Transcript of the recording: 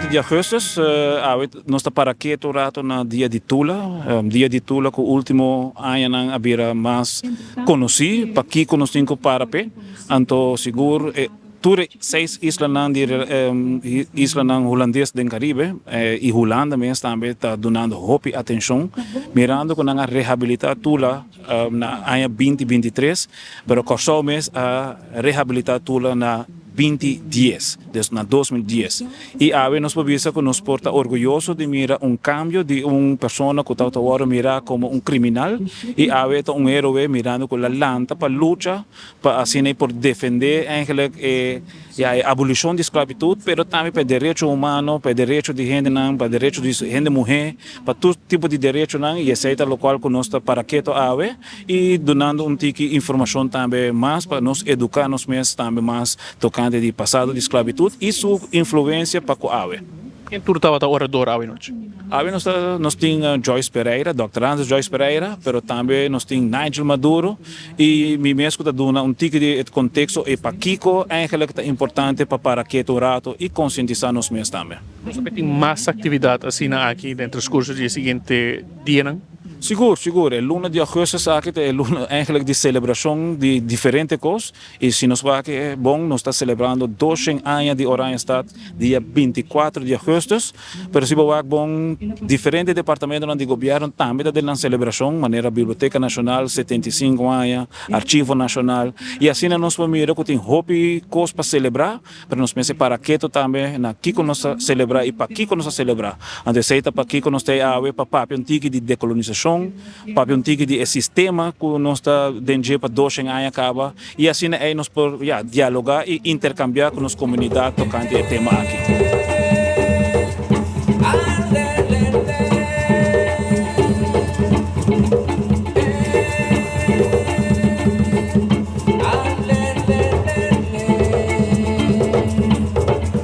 7 di augustus, awe nos ta para ketu un rato na Dia di Tula. Dia di Tula ku ultimo añanan a bira mas konosí. Pakiko nos tin ku para p'e? Anto sigur e tur e seis islanan di islanan hulandes den Karibe i Hulanda mes tambe ta dunando hopi atenshon mirando ku nan a rehabilitá Tula na aña 2023, pero Kòrsou mes a rehabilitá Tula na 2010, dus na 2010. I awe nos por bisa ku nos por ta orguyoso di mira un kambio di un persona ku tabata wòrdu mirá komo un kriminal i awe ta un héroe mirando ku el a lanta pa lucha pa asina e por defendé eigenlijk e ya e abolishon di sklabitut pero tambe pa e derecho humano, pa e derecho di hendenan, pa e derecho di hende muhé, pa tur tipo di derechonan i esei ta lokual ku nos ta para keto awe. I dunando un tiki informashon tambe mas pa nos eduká nos mes tambe mas tokante di pasado di sklabitut i su influensia pa ku awe. Ken tur tabata orador awe nochi? Awe nos ta nos tin Joyce Pereira, Dòkter Andres Joyce Pereira, pero tambe nos tin Nigel Maduro i mi mes ku ta duna un tiki di e konteksto e pakiko eigenlik ta importante pa para ketu un rato i konsientisá nos mes tambe. Nos ta tin mas aktividat asina aki den transkurso di e siguiente dianan? Sigur, sigur. E luna di augustus aki ta e luna eigenlijk di celebracion di diferente cos. Y si nos wak bon, nos ta celebrando 200 aña di Oranjestad dia 24 di augustus. Pero si bo wak bon, diferente departamentonan di gobierno tambe ta den nan celebracion, manera Biblioteca Nacional 75 aña, Archivo Nacional. Y asina nos por mira cu tin hopi cos pa celebra. Pero nos mester para keto tambe na kiko nos ta selebrá i pakiko nos ta selebrá. Anto esei ta pakiko nos ta ei awe, pa papia un tiki di dekolonisashon, papia un tiki di e sistema ku nos ta den dje pa doshen aña kaba, i asina ei nos por, ya, dialogá i interkambiá ku nos komunidat tokante e tema aki.